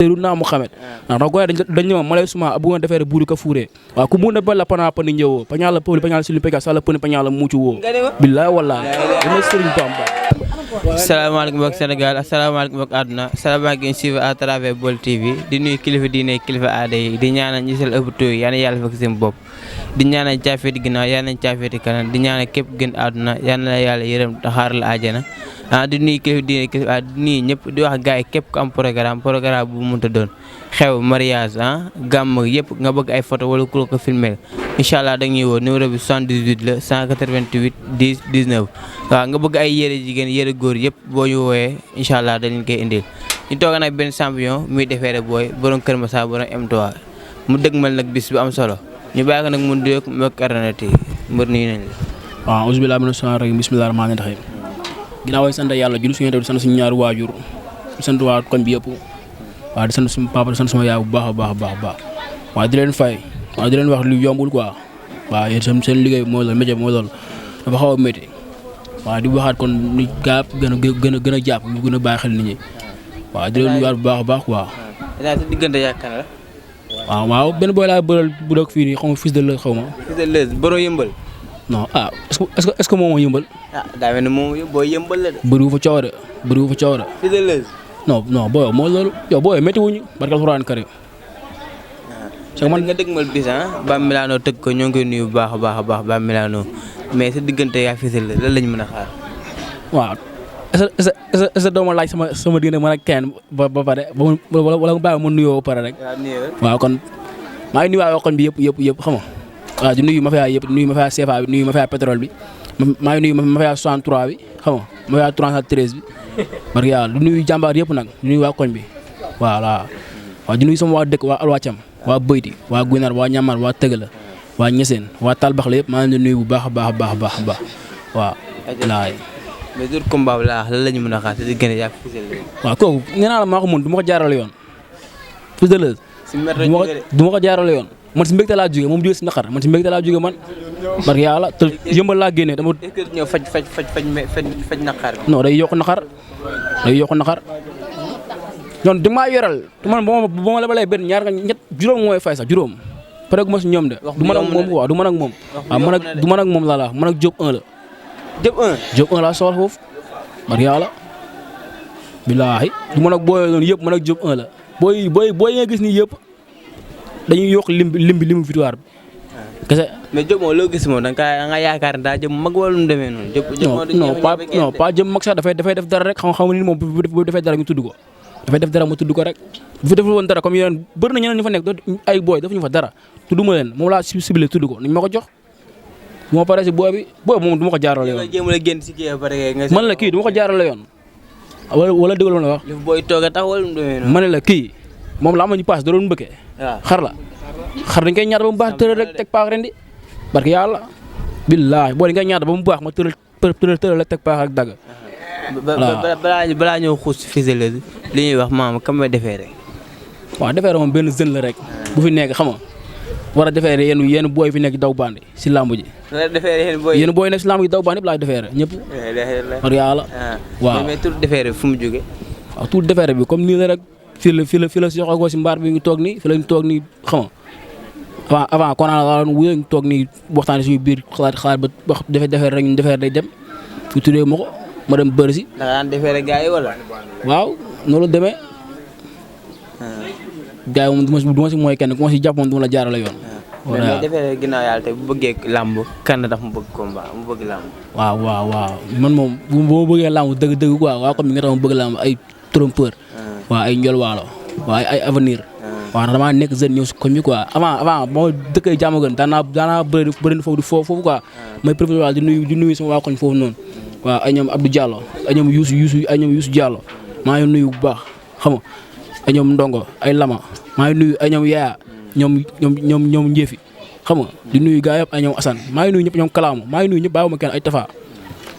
Seydina Muhammad na ko dañ ne ma lay suma bu ngon defere buru ka fure wa ku mun balla pana pani nyewo panyala poli panyala silim pega sala poni panyala mucu wo billahi wallahi dama Serigne Bamba. Assalamualaikum mbokk Sénégal assalamualaikum mbokk àdduna salaamaaleykum suivre à travers Baol TV di nuyu kilifa diine kilifa aada yi di ñaanal ñi sel ëpp tooy yal na yàlla fekk seen bopp di ñaanal caafeeti ginnaaw yal nañ caafeeti kanam di ñaanal képp gën àdduna yal na yàlla yërëm taxaar la àjjana di nuyu kilifa diine kilifa aada di nuyu ñëpp di wax gars yi képp ku am programme bu mu mënta doon xew mariage gàmm yëpp nga bëgg ay photo wala ku ko filmer inshallah da ñuy woo numéro bi 78 la 188 10 19 waaw nga bëgg ay yére jigéen yére góor yëpp boo ñu woowee inshallah dañ leen koy indil ñu toog nag benn champion muy defeere booy borom Kër Massar borom M3 mu dëgmal nag bis bu am solo ñu bàyyi ko nag mu nuyoog mbokk internet yi mbër nuyu nañ la. waaw auzu billaahi mina shaytaani rajiim bismillaahi rahmaani rahiim ginnaaw way sant yàlla julli suñu di sant suñu ñaari waajur di sant waa koñ bi yëpp waaw di sant suñu papa di sant sama yaay bu baax a baax waaw di leen fay waaw di leen wax lu yombul quoi waaw yéen seen liggéey mooy loolu métier mooy loolu dafa xaw a métti waaw di waxaat kon ni gaa gën a jàpp ñu gën a bàyyi xel nit ñi waaw di leen nuyuwaat bu baax a baax quoi. sa diggante yaakaar la. waaw benn booy laa bëral bu doog fii nii xaw ma fils de Leuz xaw ma. fils de Leuz borom yëmbal. non est-ce que moom moo yëmbal. daa mel ni moom booy yëmbal la de. bëriwu fa coow de. fils de Leuz. non booy mooy loolu yow booy métti wuñu barkal Alxuraan karim. man nga dëgmal bis Bam Milano tëgg ko ñoo ngi koy nuyu bu baax a baax Bam Milano mais sa diggante yaa Fils de Leuz lan lañ mën a xaar. waaw est-ce que doo ma laaj sama diggante man ak kenn ba pare wala nga bàyyi ma nuyoo ba pare rek. waaw kon maa ngi nuyu waa koñ bi yëpp xam nga waaw di nuyu mafia yëpp nuyu mafia CFA bi nuyu mafia pétrole bi maa ngi nuyu mafia 63 bi xam nga mafia 313 bi barke yàlla di nuyu jàmbaar yëpp nag di nuyu waa koñ bi voilà waaw di nuyu sama waa dëkk waa Alwacam waa Boyti waa Gunar waa Ñamar waa Tëgala waa Ñeseen waa Talbax la yëpp maa ngi leen di nuyu bu baax a baax waaw. laay. mais jour combat bi laa lan la ñu mën a xaar te di gën a jàpp Fils de Leuz. waaw kooku nee naa la maa ko mën du ma ko jaarale yoon Fils de Leuz. du ma ko jaarale yoon man si mbégte laa jógee moom jógee si naqar man si mbégte laa jógee man. parce que yàlla te yëmbal laa génnee dama. est-ce que ñëw faj naqar bi. non day yokk naqar ñoom di maa yoral man ba ma lebalee benn ñaar nga ñett juróom mooy fay sax juróom pare gu ma si ñoom de. du man ak moom waaw du man ak moom. waaw du man ak moom laa la man ak Diop 1 la. Diop 1 laa soxla foofu barke yàlla billaahi du man ak booy noonu yëpp man ak Diop 1 la booy nga gis nii yëpp dañuy yokk lim victoire bi kese. mais Diop moom loo gis moom da nga yaakaar ne daa jëm mag wala mu demee noonu. non pas jëm mag sax dafay def dara rek xam ni moom bu defee dara ñu tudd ko. dafay def dara mu tudd ko rek bu fi deful woon dara comme yeneen bëri na ñeneen ñu fa nekk ay booy defuñu fa dara tudd ma leen moom laa ciblé tudd ko nañ ma ko jox bu ma paree si booy moom du ma ko jaarale yoon. man la kii du ma ko jaarale yoon wala dëggal ma la wax. booy toog a tax wala mu demee noonu. ma ne la kii moom la am ñu paas da doon mbëkkee. waaw xar dañ koy ñaata ba mu baax tëral rek teg paak ren di barke yàlla billaahi boo dañ koy ñaata ba mu baax ma tëral rek teg paak ak dagg. balaa ñëw xuus Fils de Leuz li ñuy wax maam kam may defeere. waaw defeere moom benn jeune la rek bu fi nekk xam nga war a defeere yenn booy fi nekk daw bandi si làmb ji. yenn booy nekk si làmb ji daw bandi yëpp laa defeere ñëpp. war yàlla waaw mais tur defeere fu mu jógee. waaw tur defeere bi comme nii la rek fii la si xoogoo si mbaar bi ñu toog nii fi lañ toog nii xam nga avant kon la wuyo ñu toog nii waxtaanee suñu biir xalaat ba wax defeere rek ñu defeere day dem ñu tuddee ma ko ma dem bëri si. da nga daan defeere gars yi wala. waaw noonu la demee. gars yi moom du ma si mooy kenn ku ma si jàpp moom du ma la jaarale yoon. voilà mais defeere ginnaaw yàlla tey bu bëggee làmb kan tax mu bëgg combat mu bëgg làmb. waaw man moom bu ma bëggee làmb dëgg quoi waa comme mi nga tax ma bëgg làmb ay trompeur. waaw ay njol waalo waaw ay avenir. waaw ndax damaa nekk jeune ñëw si koñ bi quoi avant ba ma dëkkee Diamaguène daanaa bëri foofu di foofu quoi may profité waal di nuyu sama waa koñ foofu noonu. waaw ay ñoom Abdou Diallo ay ñoom Youssou Diallo maa ngi nuyu bu baax xam nga ay ñoom Ndongo ay Lama maa ngi nuyu ay ñoom Yaaya ñoom Njéefi xam nga di nuyu gars yëpp ay ñoom Assane maa ngi nuyu ñëpp ñoom Kalaamu maa ngi nuyu ñëpp bàyyiwuma kenn ay Tafa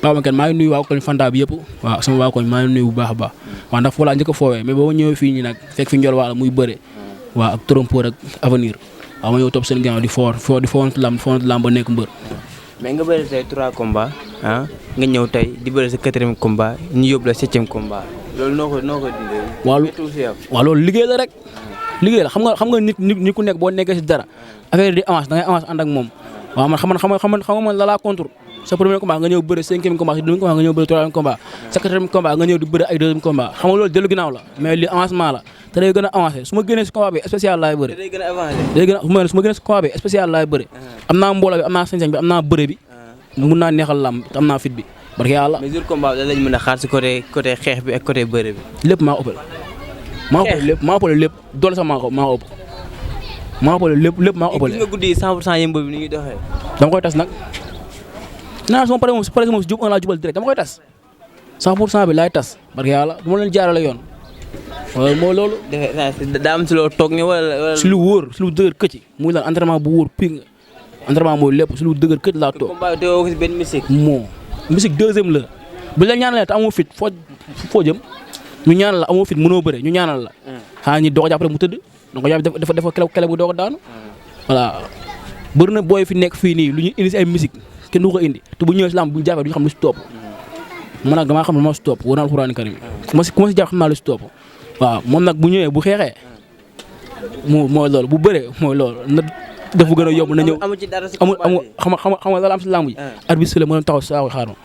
bàyyiwuma kenn maa ngi nuyu waa koñ Fanta bi yëpp waaw sama waa koñ maa ngi nuyu bu baax a baax waaw ndax foo laa njëkk a foowee mais boo ñëwee fii nii nag fekk fi njol waala muy bëre waaw ak trompeur ak avenir waaw ma ñëw topp seen gànnaaw di foowante lamb ba nekk mbër. mais nga bëri tey 3 combats nga ñëw tey di bëri sa 4e combat ñu yóbbu la 7e combat loolu noo ko dindee. waaw loolu liggéey la rek. liggéey la xam nga nit ku nekk boo nekkee si dara affaire di avance da ngay avance ànd ak moom waaw man xam nga man la contre sa premier combat nga ñëw bëre 5e combat si 2e combat nga ñëw bëre 3e combat sa 4e combat nga ñëw di bëre ay 2e combat xam nga loolu dellu ginnaaw la mais li avancement la te day gën a avancé su ma génnee si combat bi spécial laay bëre. day gën a avancé. su ma génnee si combat bi spécial laay bëre. am naa mbooloo bi am naa sañ-sañ bi am naa bëre bi mun naa neexal lam te am naa fit bi barke yàlla. mais jour combat bi lañ mën a xaar si côté xeex bi ak côté bëre bi. lépp maa ëppal. maa ëppale lépp doole sax maa ko ëpp. maa ëppale lépp maa ëppale. gis nga guddi 100% yëmbal bi ni ñuy doxee. dama koy tas nag naa su ma paree moom si jub 1 laa jubal direct dama koy tas 100% bi laay tas barke yàlla du ma leen jaarale yoon. wala moo loolu. daa am si loo toog ni wala. si lu wóor si lu dëgër këcc muy lan entraînement bu wóor ping entraînement mooy lépp si lu dëgër këcc laa toog. combat te woo ko si benn musique. moo musique 2e la bu la ñaanalee te amoo fit foo jëm ñu ñaanal la amoo fit mënoo bëre ñu ñaanal la. xanaa ñi doog a jàpp rek mu tëdd donc jàpp dafa kele bu doog a daanu. voilà bëri na booy fi nekk fii nii lu ñu indi si ay musique kenn du ko indi te bu ñëwee si lamb bu ñu jàppee du ñu xam lu si topp. man nag damaa xam lu ma si topp wóor na alxuraan karim ku ma si jàpp xam naa lu si topp waaw moom nag bu ñëwee bu xeexee mooy loolu bu bëree mooy loolu na def bu gën a yomb na ñëw amul xam nga loolu am si lamb ji. arbitre la mën a taxaw saako xaar ma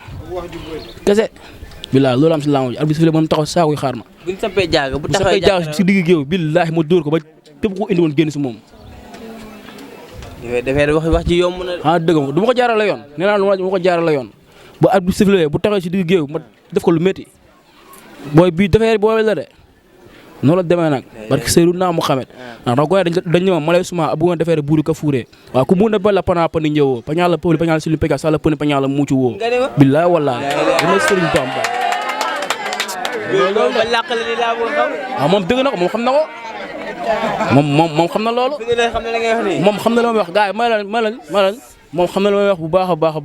kese. bilaay loolu am si lamb ji arbitre la mën a taxaw saako xaar ma. bu ñu sampee jaaga si digg géew billahi ma dóor ko ba képp ko indi woon génn si moom. dafay wax ci yomb na. ah dëgg ma du ma ko jaarale yoon nee naa lu ma ko jaarale yoon bu arbitre sifflé bu taxawee si digg géew ma def ko lu métti booy bii dafay booy la de noonu la demee nag barke Seydina Muhammad ndax koy dañ ñëw malay suma bu ngeen defee buuri ka fuuree waaw ku mu ne bala pana pani ñëwoo pañala poli pañala silu pega sala poni pañala muccu woo billahi wallahi dama Serigne Bamba loolu ba làqal ni laa bëgg xam waaw moom dëgg na ko moom xam na ko moom xam na loolu moom xam na li may wax gars yi may lan moom xam na li may wax bu baax a baax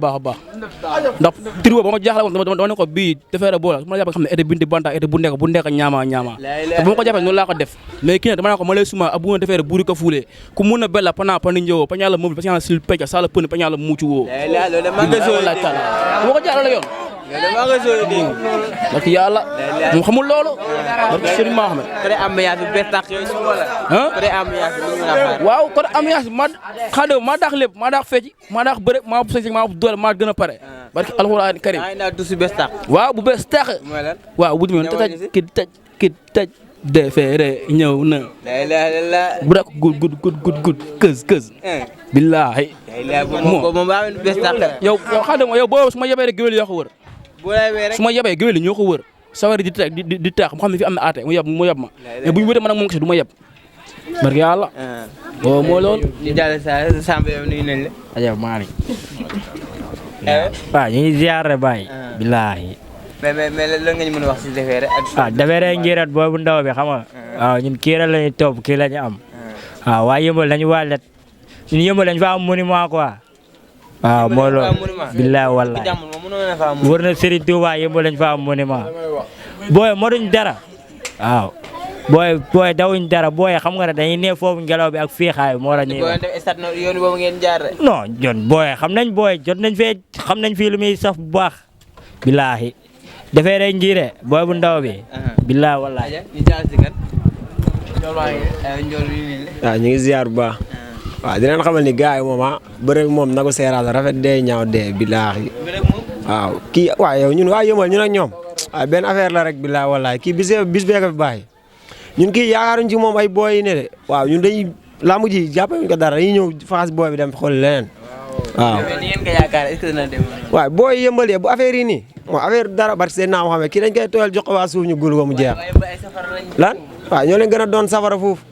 ndax tribo ba ma jaaxle woon dama ne ko bii defeere boola su ma la jàppee xam ne été bindi banta été bu nekk ñaama te bu ma ko jàppee noonu laa ko def mais kii ne dama ne ko ma lay suma abu defeere buuri ko fuulee ku mun a bella pana pani njëwoo pañala moom pañala sil pecca sala pëni pañala muucu woo bu ma ko jaarale yoon parce que yàlla moom xamul loolu parce que Serigne Mohamed côté ambiance bi bees tax yooyu wala côté ambiance bi ñu xaar waaw côté ambiance bi maa daax lépp maa daax fecc maa daax bëre maa bu maa bu doole maa gën a pare parce que alxuraan karim waaw bu bees tax waaw bu ñu ki taj defeere ñëw na bu dak gud kës billaahi moom ba bees tax yow yow boo su ma yebee rek géwél yoo ko wër su ma yebee géwél ñoo ko wër sawari di taax mu xam ne fi am na aate mu yeb ma mais bu ñu wëree man ak moom kese du ma yeb barke yàlla waaw moo loolu ñu jàll sa Samba yow nuyu nañ la aja maani waaw ñu ngi ziar baay billaahi mais lan nga ñu mën a wax si defeere ak defeere ngirat boobu ndaw bi xam nga waaw ñun kiira lañu topp kii lañu am waaw waa yëmbal lañu waalet ñun yëmbal lañu fa am monument quoi waaw moo loolu billaahi wallaahi wër na Serigne Touba yëmbal lañu fa am monument booy moduñ dara waaw booy dawuñ dara booy xam nga ne dañuy ne foofu ngelaw bi ak fiixaay moo la ñuy yoon boobu ngeen jaar non jon booy xam nañ jot nañ fee xam nañ fii lu muy saf bu baax billaahi dafay rek njiire booy bu ndaw bi billaahi wallaahi waaw ñu ngi ziar bu baax waaw di leen xamal ni gars yi moom bëre moom na ko seeraal rafet dee ñaaw dee billaahi waaw kii waaw yow ñun waa yëmal ñun ak ñoom waaw benn affaire la rek billaahi wallaahi kii bis bee ko fi bàyyi ñun kii yaakaaruñ ci moom ay booy yi ne de waaw ñun dañuy lamb ji jàppewuñ ko dara dañuy ñëw faxas booy bi dem xool leneen waaw waaw booy yëmbalee bu affaire yi nii moo affaire dara barke seen naa moo xam ne kii dañ koy tooyal jox ko waa suuf ñu gul ko mu jeex lan waaw ñoo leen gën a doon safara foofu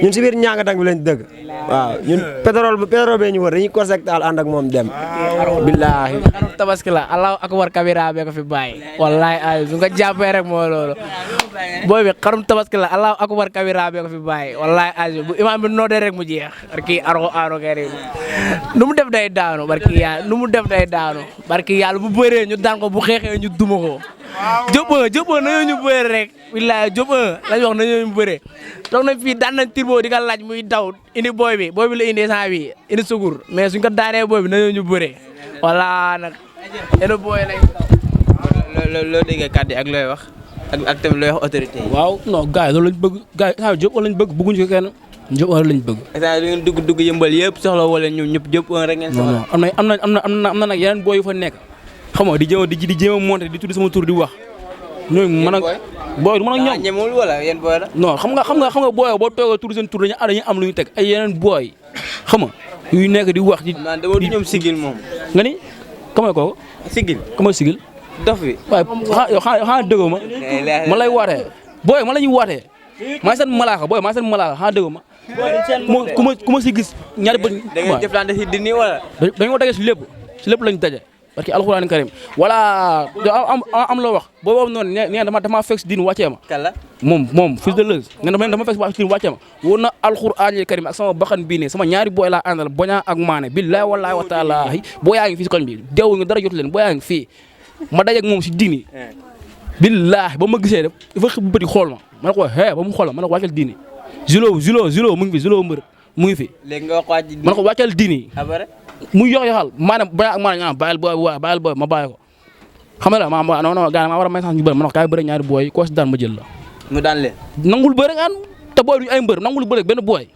ñun si biir ñaanga dang bi lañ dëgg waaw ñun pétrole bee ñu wër dañuy corset taal ànd ak moom dem billaahi xarum tabaski la allahu akbar kabira bee ko fi bàyyi wallahi ay su nga jàppee rek moo loolu booy bi xarum tabaski la allahu akbar kabira bee ko fi bàyyi wallahi ay bu imaam bi noodee rek mu jeex barki aro karim nu mu def day daanu barki yàlla nu mu def day daanu barki yàlla bu bëree ñu daan ko bu xeexee ñu duma ko Diop nañoo ñu bëre rek billahi Diop lañ wax nañoo ñu bëre toog nañ fii daan nañ Turbo di ka laaj muy daw indi booy bi la indi sant bi indi sugur mais suñ ko daanee booy bi nañoo ñu bëre wala nag yéen booy lañ loo déggee kàddu ak looy wax ak tamit looy wax autorité yi. waaw non gars yi loolu lañ bëgg gars yi Diop lañ bëgg bëgguñu ko kenn Diop lañ bëgg. instant yii ngeen dugg yëmbal yëpp soxla wala ñoom ñëpp Diop rek ngeen soxla. non am na nag yeneen booy yu fa nekk xam nga di jéem a monter di tudd sama tur di wax. ñooñu man ak booy du man ak ñoom ñemewul wala yéen booy la. non xam nga booy boo toogee tudd seen tur dañuy am lu ñu teg ay yeneen booy xam nga yu nekk di wax di. man dama du ñoom sigil moom. nga ni kamay kooku. sigil kamay sigil. dof bi waaye xanaa déggoo ma. ma lay waatee booy ma la ñuy waatee maa seen malaaka booy maa seen malaaka xanaa déggoo ma. ku ma si gis ñaari bët. da ngeen jëflante si dini wala. dañoo daje si lépp lañ daje parce que alxuraan karim wala am loo wax boobu noonu nee dama fekk si diin wàccee ma. kala moom fils de Leuz nee dama fekk si diin wàccee ma woon na alxuraan karim ak sama baxan bii nii sama ñaari booy laa àndal boña ak maane billahi wallahi wa taala boo yaa ngi fii si koñ bi deewul nga dara jotu leen boo yaa ngi fii ma dajeeg moom si diini billahi ba ma gisee def dafa xëpp bëri xool ma ne ko ba mu xool ma ne ko wàccal diini Zulo mu ngi fi Zulo mbër mu ngi fi. léegi nga wax waa ji ma ne ko wàccal diini muy yoxal maanaam boña ak maane ñaa bàyyil booy ma bàyyi ko xam nga la non gars maa war a may sax ñu bëri ma ne ko kaay bëri ñaari booy koo si daan ma jël la mu daan leen nangul bëri gaan te booy duñu ay mbër nangul bëri benn booy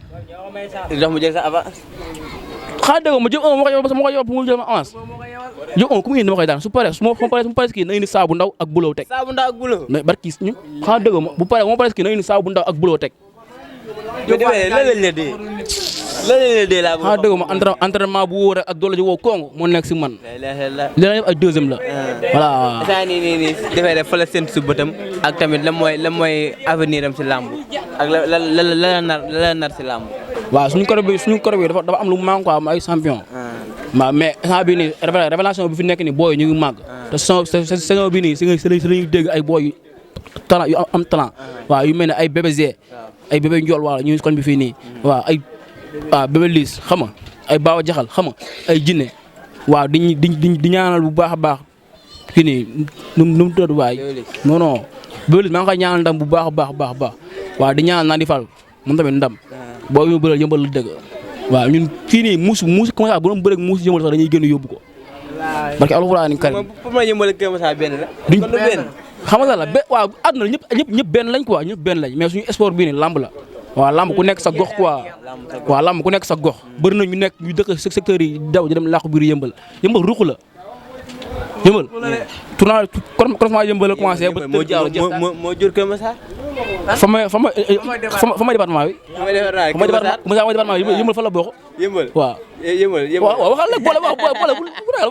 dox mu jël sa avance xanaa dégg ma jël ma ko yow mu jël ma avance jël ku mu indi dama koy daan su paree su ma paree kii na indi saabu ndaw ak buloo teg mais barki ñu xanaa dégg ma bu paree ma paree kii na indi saabu ndaw ak buloo teg xanaa dégg ma entraînement bu wóor ak doole ji wow kongo moo nekk si man li la def ay deuxième la voilà saa nii dafay def fa la seen su bëtam ak tamit lan mooy avenir am si làmb ak la nar si làmb waaw suñu côté bi dafa am lu mu manqué quoi am ay champion waaw mais instant bii nii révélation bi fi nekk nii booy ñu ngi màgg te saison bi nii si lañuy dégg ay booy yu talent yu am talent waaw yu mel ne ay bébé Zé ay bébé Ndiol waaw ñu ngi koñ bi fii nii waaw ay bébé Liis xam nga ay Baawa Jaxal xam nga ay jinne waaw di ñaanal bu baax a baax kii nii nu mu tudd waay non bébé Liis maa ngi koy ñaanal ndam bu baax a baax waaw di ñaanal naa di fal moom tamit ndam boo ñu bëral yëmbal la dëgg waaw ñun fii nii muus comment ça bu doon bëreeg muus yëmbal sax dañuy gën a yóbbu ko parce que alxuraan karim pour ma yëmbal ak Kër Masar benn la duñ benn xam nga la waaw àdduna ñëpp benn lañ quoi ñëpp benn lañ mais suñu sport bii nii lamb la waaw lamb ku nekk sa gox quoi waaw lamb ku nekk sa gox bëri na ñu nekk ñu dëkk secteur yi daw di dem làqu biir yëmbal ruq la yëmbal tournoi commencement yëmbal la commencé ba moo jur Kër Masar fa may département bi fa département bi yëmbal fa la bokk yëmbal waaw waxal rek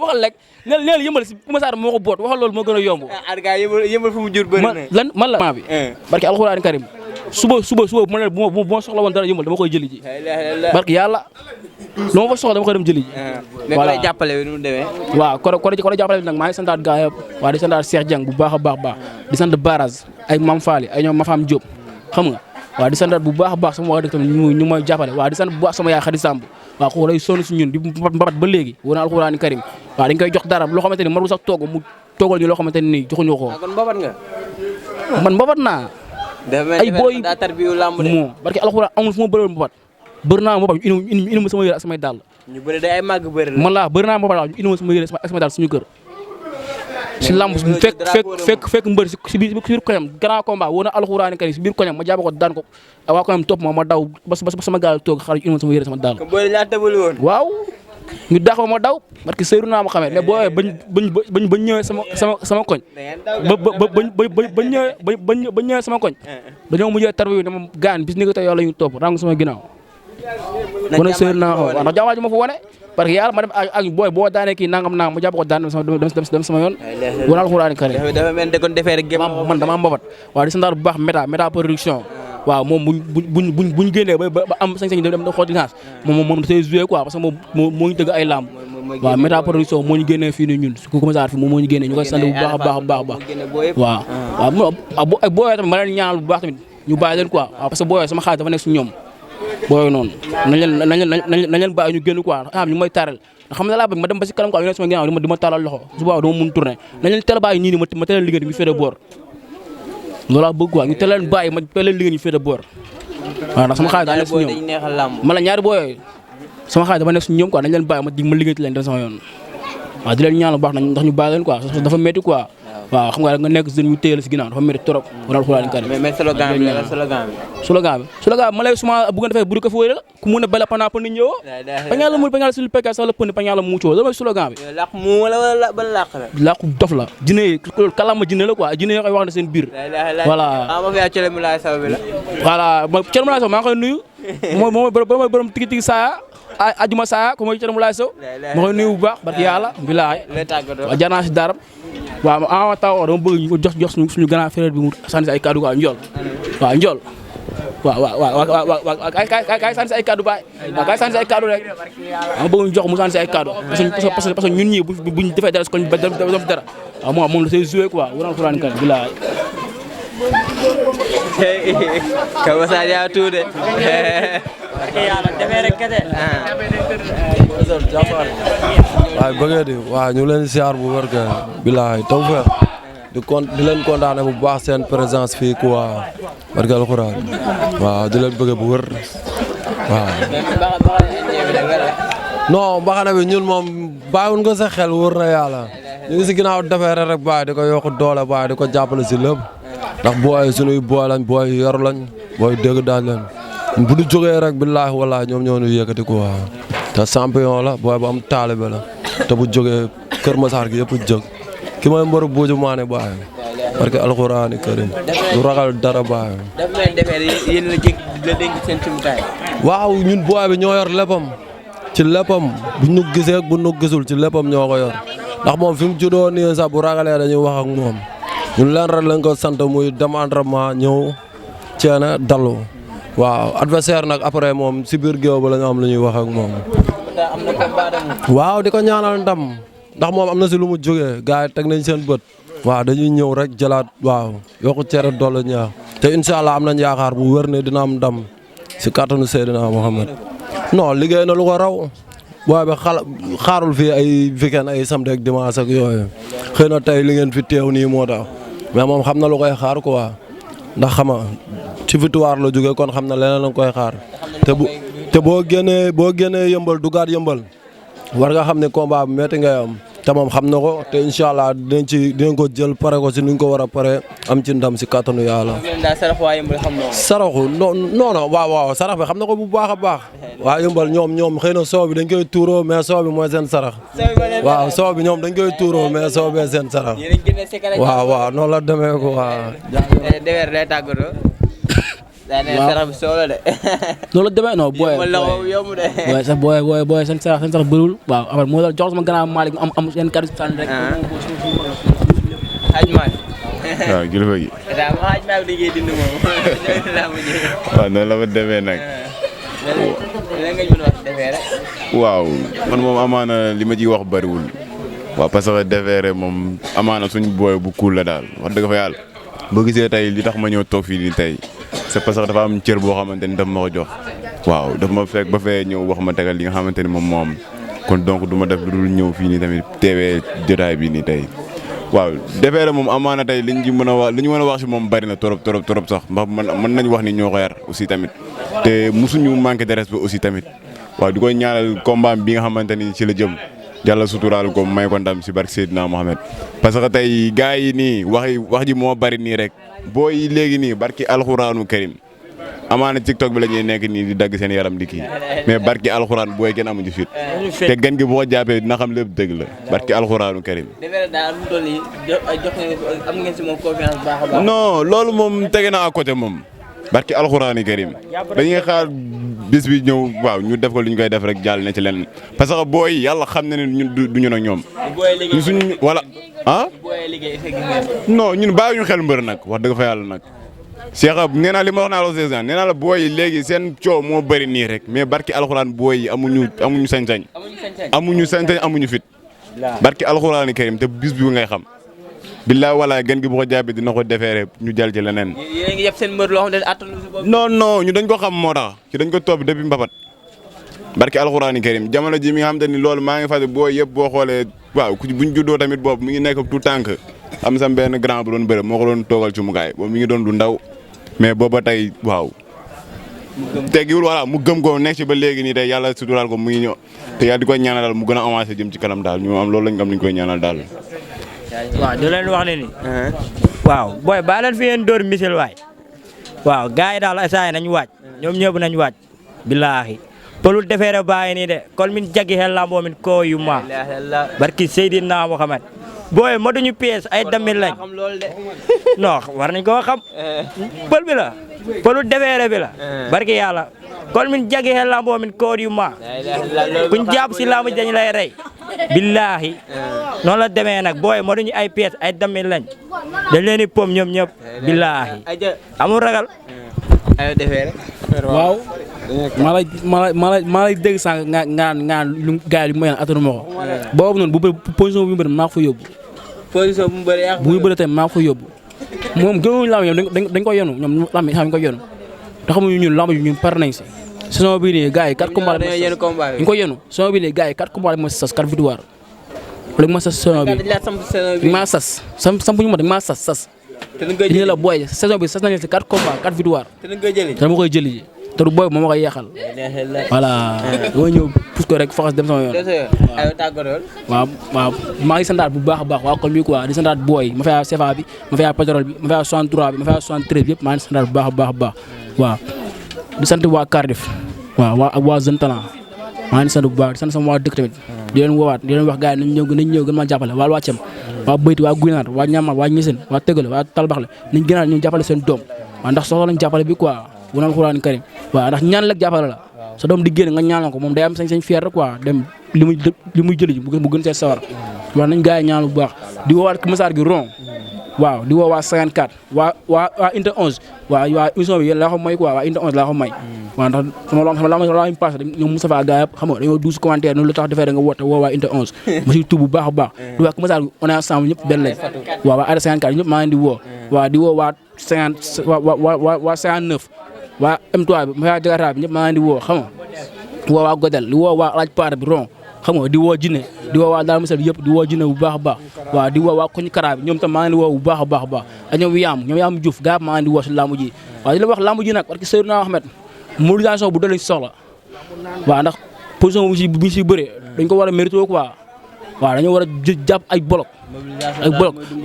waxal rek neel yëmbal si Kër Masar moo ko boot waxal loolu moo gën a yomb yëmbal fu mu jur bëri na man la bi barki alxuraan karim suba bu ma soxla woon dara yëmbal dama koy jëli ji barki yàlla lu ma fa soxla dama koy dem jëli ji voilà jàppale bi nu mu demee waaw ko jàppale bi nag maa ngi santaat gaa yëpp waaw di santaat Cheikh Dieng bu baax a baax di sant Baraz ay Mam Faly ay ñoom Mafam Diop xam nga waaw di santaat bu baax a baax sama waa dëkk tamit ñu may jàppale waaw di sant bu baax sama yaay Khady Samb waaw kooku lay sonn si ñun di mbabat ba léegi wona alxuraan karim waaw dañ koy jox dara loo xamante ni marul sax toog mu toogal ñu loo xamante ni nii joxuñu ko kon mbabat nga man mbabat naa ay booy moo barke alxuraan amul fu ma bëri mbabat bëri naa mbabat ñu indi ma sama yére ak samay dàll ñu bëri day ay màgg bëri la man laa bëri naa mbabat ñu indi ma sama yére ak samay dàll suñu kër si lamb fekk mbër si biir koñam grand combat woo na alxuraan karim si biir koñam ma jàpp ko daan ko waa koñam topp ma daw ba sama gaal toog xar indi ma sama yére sama dàll waaw ñu daax ma daw parce que Seydou naa ma xamee mais boo bañ ñëwee sama koñ ba ñëwee sama koñ dañoo mujjee tarbi ne ma gaan bis ni ko tey yow la ñu topp rang sama ginnaaw kon Seydou naa ma ndax jawaaji ma fa wane parce que yàlla ma dem ak booy boo daanee kii nangam ma jàpp ko daan dem sama yoon wala alxuraan karim dafa mel ne kon defee rek man dama mbabat waaw di santaar bu baax méta production waaw moom buñ génnee ba am sañ-sañ dem xool licence moom da say joué quoi parce que moom moo ñu tëgg ay lamb waaw méta production moo ñu génnee fii ni ñun su ko commencé fi moom moo ñu génnee ñu koy sant bu baax a baax waaw ay booyoo tamit ma leen ñaanal bu baax tamit ñu bàyyi leen quoi waaw parce que booyoo sama xaalis dafa nekk si ñoom booyoo noonu nañ leen bàyyi ñu génn quoi ñu may taral xam nga laa bëgg ma dem ba si kanam quoi ñu ne sama ginnaaw di ma talal loxo su boobaa dama mun tourné nañ leen teel a bàyyi ñii ni ma teel a liggéey ñu féete boor loolu laa bëgg quoi ñu teel leen bàyyi ma teel leen liggéey ñu féete boor waaw ndax sama xaalis daa nekk si ñoom ma la ñaari booyoo sama xaalis dafa nekk si ñoom quoi nañ leen bàyyi ma liggéey leen dem sama yoon waaw di leen ñaan bu baax nañ ndax ñu bàyyi leen quoi dafa métti quoi waaw xam nga nga nekk jeune ñu téye la si ginnaaw dafa métti trop wala alxuraan karim mais slogan bi ma lay suma bu nga defee buru ko fooy la ku mun a bala pana pa nit ñëw pañala mu pañala sul pekka sax la pënd pañala mu coo loolu mooy slogan bi laq mu wala ban laq la laqu dof la jinne yi kalama jinne la quoi jinne yi koy wax ne seen biir voilà ma fi Thiel Moulay Sow bi la voilà Thiel Moulay Sow maa ngi koy nuyu mooy borom tigi tigi saa ajuma saa ko mooy Thiel Moulay Sow ma koy nuyu bu baax barki yàlla bilaay waaw jaar naa si daram waaw ama taw dama bëgg ñu ko jox suñu grand frère bi mu sànni si ay kaddu quoi Ndiol waaw Ndiol waaw kay sànni si ay kaddu baay waaw kay sànni si ay kaddu rek ama bëgg ñu jox mu sànni si ay kaddu parce que ñun ñii buñ defee dara si koñ ba def dara waaw moom la say joué quoi wala alxuraan kan bilaay Kaba Sadio tuude waaw bëggee di waaw ñu leen siyaar bu wér kay bilaay tawfeex di leen kontaane bu baax seen présence fii quoi barke alxuraan waaw di leen bëggee bu wér waaw non mbaxana bi ñun moom bàyyiwuñ ko sa xel wóor na yàlla ñu ngi si ginnaaw defee rek baay di ko yokk doole baay di ko jàppale si lépp ndax booy sunuy booy lañ booy yor lañ booy dégg daal leen bu ñu jógee rek billaahi wallaahi ñoom ñoo ñu yëkkati quoi te champion la booy bu am taalibe la te bu jógee Kër Massar gi yëpp jóg ki mooy mbaru buuju maane baay parce que alxuraani karim du ragal dara baay. yéen la dénk seen cumtaay. waaw ñun booy bi ñoo yor léppam ci léppam bu ñu gisee bu ñu gisul ci léppam ñoo ko yor ndax moom fi mu juddoo nii sax bu ragalee dañuy wax ak moom ñun leen rek lañ ko sant muy dem entraînement ñëw ceene dallu waaw adversaire nag après moom si biir géew ba la ñu am lu ñuy wax ak moom. waaw di ko ñaanal ndam ndax moom am na si lu mu jógee gars yi teg nañ seen bët. waaw dañuy ñëw rek jëlaat waaw yokku cere dolli ñaax te incha allah am nañ yaakaar bu wér ne dina am ndam si kàttanu Seydina Mohamed. non liggéey na lu ko raw booy bi xaarul fii ay weekend ay samedi ak dimanche ak yooyu xëy na tey li ngeen fi teew nii moo tax mais moom xam na lu koy xaar quoi ndax xama ci victoire la jógee kon xam na leneen la koy xaar te boo génnee yëmbal dugaat yëmbal war nga xam ne combat bu métti ngay am te moom xam na ko te incha allah dinañ ko jël pare ko si nuñ ko war a pare am ci ndam si kàttanu yàlla. saraxu non waaw sarax bi xam na ko bu baax a baax. waa yëmbal ñoom xëy na soow bi dañ koy tuuroo mais soow bi mooy seen sarax. waaw soow bi ñoom dañ koy tuuroo mais soow bee seen sarax. waaw noonu la demee ko waaw. waaw sarax bi soo la de. loolu demee non booy seen sarax bëriwul waaw après moo la jox sama grand Malick am seen kàddu sànni rek. Hadj Malick. waaw kilifa gi. Hadj Malick liggéey dindi moom. waaw noonu la ma demee nag. lan nga ñu wax defee rek. waaw man moom amaana li ma ciy wax bëriwul. waaw parce que defeere moom amaana suñu booy bu cool la daal wax dëgg fa yàlla. boo gisee tey li tax ma ñëw toog fii nii tey. c'est parce que dafa am cër boo xamante ni daf ma ko jox waaw daf ma fekk ba fee ñëw wax ma tegal li nga xamante ni moom moo am kon donc du ma def lu dul ñëw fii nii tamit teewee jotaay bi nii tey waaw defeere moom amaana tey li ñu mën a wax si moom bari na trop sax ndax mën nañu wax ni ñoo ko yar aussi tamit te musuñu manqué de respect aussi tamit waaw di koy ñaanal combat bi nga xamante ni ci la jëm yàlla suturaal ko may ko ndam si barke Seydina Mohamed parce que tey gars yi nii wax ji moo bari nii rek booy léegi nii barki alxuraanu karim amaana TikTok bi la ñuy nekk nii di dagg seen yaram di kii mais barki alxuraan booy kenn amuñu fit te gan gi boo ko jàppee dina xam lépp dëgg la barki alxuraanu karim. non loolu moom tege na à côté moom barki alxuraani karim dañuy xaar bis bi ñëw waaw ñu def ko li ñu koy def rek jàll na ci leen parce que booy yàlla xam na ne ñun du ñu nag ñoom. ñu suñ wala ah. non ñun bàyyi ñu xel mbër nag wax dëgg fa yàlla nag. Cheikh nee naa li ma wax naa la aussi nee naa la booy yi léegi seen coow moo bëri nii rek mais barki alxuraan booy yi amuñu sañ-sañ. amuñu fit. barki alxuraani karim te bis bi ngay xam. billaay walaay gan gi bu ko jàppee dina ko defeere ñu jàll ci leneen. yéen a ngi yeb seen mbër loo xam ne attanu si bopp. non ñu dañ ko xam moo tax ci dañ ko topp depuis Mbapat. barki alxuraani karim jamono ji mi nga xam te ni loolu maa ngi fàtte booy yëpp boo xoolee waaw buñ juddoo tamit boobu mi ngi nekk tout tànk am sam benn grand bu doon bëre moo ko doon toogal ci mukaay boobu mi ngi doon lu ndaw mais booba tey waaw. teggiwul voilà mu gëm ko nekk ci ba léegi nii tey yàlla suturaal ko mu ngi ñëw te yàlla di koy ñaanal daal mu gën a avancé jëm ci kanam daal ñu am loolu lañ am nañ koy ñaanal daal waaw di leen wax ne ni waaw booy baa leen fi yéen dóor misil waay waaw gars yi daal saa yi nañ waaj ñoom ñëpp nañ waaj billaahi pëlul defeere bàyyi nii de kon min jagi xel lamboo min koo yu ma barki Seydina Muhammad booy ma duñu pièce ay damil lañ non war nañ koo xam pël bi la pëlul defeere bi la barki yàlla kon min jagi xel lamboo min koo yu ma kuñ jàpp si lamb dañ lay rey billaahi noonu la demee nag booy ma duñu ay pièce ay damil lañ dañ leen di pom ñoom ñëpp billaahi amul ragal ayo defee rek waaw maa lay dégg sànq nga lu gars yi lu ma yéen attanu ma ko boobu noonu bu bëri position bu mu bëri maa ko fa yóbbu position bu mu bëri yaa bu muy bëri tamit maa ko fa yóbbu moom gënuñu lamb ñoom dañ ko yenu ñoom lamb xam ko yenu te xamuñu ñun lamb ñun pare nañ si saison bii nii gars yi 4 combats ñu ko yenu saison bii nii gars yi 4 combats ma sas 4 victoire léegi ma sas saison bi maa sas sampuñu ma dañ maa sas ñu la booy saison bi sas nañu si 4 combats 4 victoire te dama koy jëli ji te du booy moom ma koy yeexal voilà dama ñëw pousse ko rek faxas dem sama yoon waaw maa ngi santaat bu baax a baax waa kon bi quoi di santaat booy ma fay CFA bi ma fay pétrole bi ma fay 63 bi ma fay 73 bi yëpp maa ngi santaat bu baax a baax waaw di sant waa Cardiff waaw ak waa Jeune Talent maa ngi sant bu baax di sant sama waa dëkk tamit di leen woowaat di leen wax gars yi nañ ñëw gën maa jàppale waa Wàccem waa Bëyti waa Guynaar waa Ñamal waa Ñiseen waa Tëgale waa Talbaxle nañ gënaat ñu jàppale seen doom waaw ndax soxla nañ jàppale bi quoi bu naan Alxuraan karim waaw ndax ñaan lek jàppale la sa doom di génn nga ñaanal ko moom day am sañ fier rek quoi dem li muy jëli ji mu gën see sawar waaw nañ gars yi ñaanal bu baax di woowaat Massar gi rond waaw di woo waa 54 waa Inter 11 waa émission bi yéen laa ko may quoi waa Inter 11 laa ko may waaw ndax sama la ñu passé ñoom Moustapha gars yëpp xam nga dañoo 12 commentaire noonu la tax defee da nga woote woo waa Inter 11 ma si tuub bu baax a baax di waa Massar gi on est ensemble ñëpp benn lañ waaw waa Ada 54 ñëpp maa ngi di woo waaw di woo waa 50 waa 59 waa M3 bi ma fay Jakarta bi ñëpp maa ngi di woo xam nga woo waa Godel di woo waa Laaj Paar bi ron xam nga di woo Jinne di woo waa Daal Moussa bi yëpp di woo Jinne bu baax a baax waaw di woo waa Koñ Kara bi ñoom tam maa ngi di woo bu baax a baax ak ñoom Yaam Diouf gaa maa ngi di woo si lamb ji waaw di la wax lamb ji nag parce que Seydina Ahmed mobilisation bu doon lañ si soxla waaw ndax position bu ñu si bëree dañ ko war a mérito quoi waaw dañoo war a jàpp ay bolok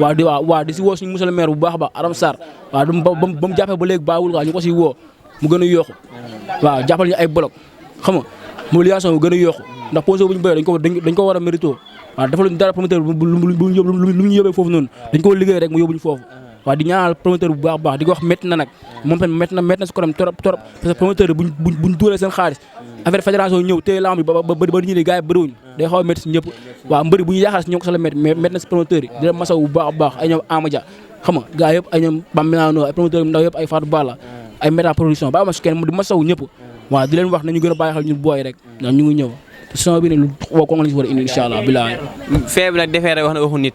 waaw di si woo suñu monsieur le maire bu baax a baax Aram Sarr waaw ba mu jàppee ba léegi baawul quoi ñu ko si woo mu gën a yokku waaw jàppal ñu ay bolok xam nga mobilisation bu gën a yokku ndax position bu ñu bëree dañ ko war a mérito waaw dafa luñ dara promoteur lu ñu yóbbee foofu noonu dañ ko liggéey rek mu yóbbuñu foofu waaw di ñaanal promoteur bu baax a baax di ko wax métti na nag moom tamit métti na si korom trop parce que promoteur buñ dugalee seen xaalis affaire fédération ñëw téye lamb bi ba ñu ne gars yi bëriwuñ day xaw a métti si ñëpp waaw mbëri bu ñu yaakaar si ñoo ko sa la métti mais métti na si promoteur yi di leen masaw bu baax a baax ay ñoom Amadia xam nga gars yëpp ay ñoom Bam Milano ay promoteur ndaw yëpp ay Fatou Balla ay méta production ba ma si kenn di masaw ñëpp waaw di leen wax nañu gën a bàyyi xel ñun booy rek ndax ñu ngi ñëw saison bi ne lu woo ko nga la si war a indi incha allah bilaay feeb nag defee rek wax na waxu nit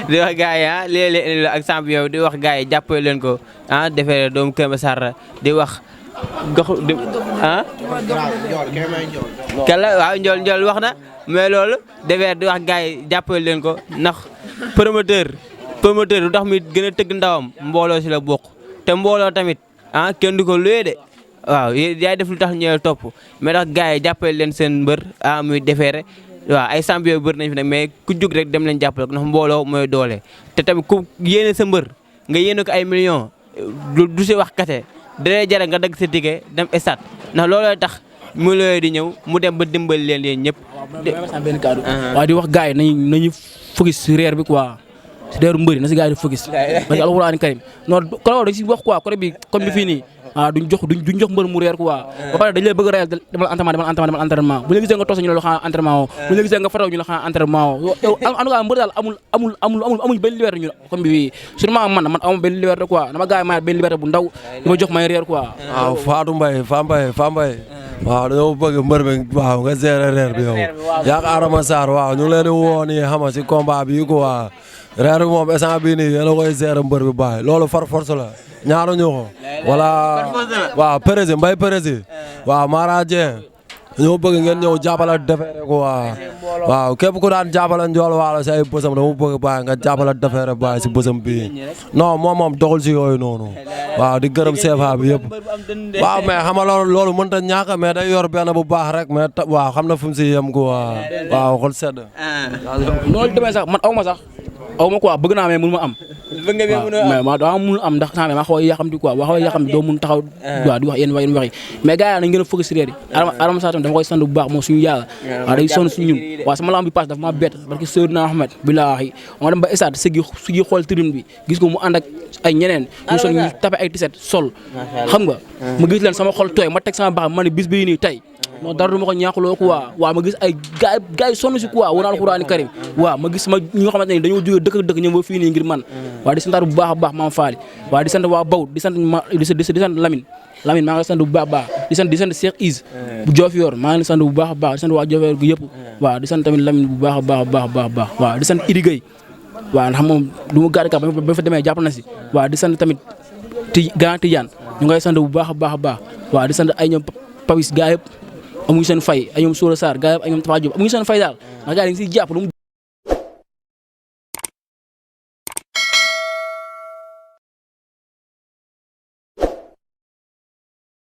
di wax gars yi léeg-léeg ak champion di wax gars yi jàppale leen ko defee doomu Kër Massar di wax gox kala waaw njool wax na mais loolu defee di wax gars yi jàppale leen ko ndax promoteur du tax mi gën a tëgg ndawam mbooloo si la bokk te mbooloo tamit kenn du ko luye de waaw yaay def lu tax ñëwee topp mais tax gars yi jàppale leen seen mbër muy defeere waaw ay champion bër nañ fi nag mais ku jug rek dem leen jàppale ko ndax mbooloo mooy doole te tamit ku yéene sa mbër nga yéene ko ay millions du si wax kate dalay jare nga dagg sa ticket dem stade ndax looloo tax mu looy di ñëw mu dem ba dimbali leen yéen ñëpp benn kaddu waaw di wax gars yi nañu focus si reer bi quoi si reeru mbëri na si gars yi di focus parce que alxuraan karim non kon dañ si wax quoi côté bi comme bi fii nii duñ jox mbër mu reer quoi ba pare dañ lay bëgg a reyal demal entraînement bu ñu gisee nga tos ñu la xanaa entraînement woo bu ñu gisee nga fataw ñu la xanaa entraînement woo yow en tout cas mbër daal amuñ benn liberté ñu comme bi fii sûrement man amul benn liberté quoi dama gars yi may benn liberté bu ndaw dama jox may reer quoi waaw Fatou Mbaye waaw dañoo bëgg mbër mi waaw nga gérer reer bi yow yaak Adama Sarr waaw ñu ngi leen di woo nii xam nga si combat bi quoi reer bi moom instant bii nii yéen a koy gérer mbër bi bàyyi loolu far force la ñaaru ñu ko wala waaw président Mbaye président waaw Mara Dieng ñoo bëgg ngeen ñëw jàppale defeere ko waaw képp ku daan jàppale Ndiol Walo si ay bësam dama bëgg bàyyi nga jàppale defeere bàyyi si bësam bii non moom doxul si yooyu noonu waaw di gërëm CFA bi yëpp waaw mais xam nga loolu mënta ñàkk mais day yor benn bu baax rek mais waaw xam na fu mu si yem ko waaw xol sedd loolu demee sax man aw ma sax aw ma quoi bëgg naa mais mënu ma am. bëgg nga mais ma dama mënul am ndax temps maa xaw a yàqamti quoi boo xaw a yàqamti doo mun taxaw waaw di wax yenn wax yi mais gars yi nañ gën a focus si réer yi Adama Sarr dama koy sant bu baax moom suñu yàlla waaw day sonn suñu ñun waaw sama lamb bi passe dafa ma bett parce que Seydina Ahmed billaahi ma dem ba stade sëggi xool tribune bi gis ko mu ànd ak ay ñeneen ñu sol ñu tapé ay tiset sol xam nga ma gis leen sama xol tooy ma teg sama baax ma ne bis bii nii tey non dara du ma ko ñaaxuloo quoi waaw ma gis ay gars yi sonn si quoi wala alxuraani karim waaw ma gis sama ñi nga xamante ne dañoo jógee dëkk ñëw ba fii nii ngir man waaw di santaat bu baax a baax maam Faly waaw di sant waa Bawut di sant Lamine maa ngi sant bu baax a baax di sant Cheikh Is bu Diofior maa ngi sant bu baax a baax di sant waa Diofior gi yëpp waaw di sant tamit Lamine bu baax a baax waaw di sant Idi Gueye waaw ndax moom du ma gàddu ka ba fa demee jàpp na si waaw di sant tamit Grand Tidiane ñu ngay sant bu baax a baax waaw di sant ay ñoom Papis gaa yëpp amuñu seen fay ay ñoom Soura Sarr gaa yëpp ay ñoom Tafa Diop amuñu seen fay daal ndax gaa yi dañu siy jàpp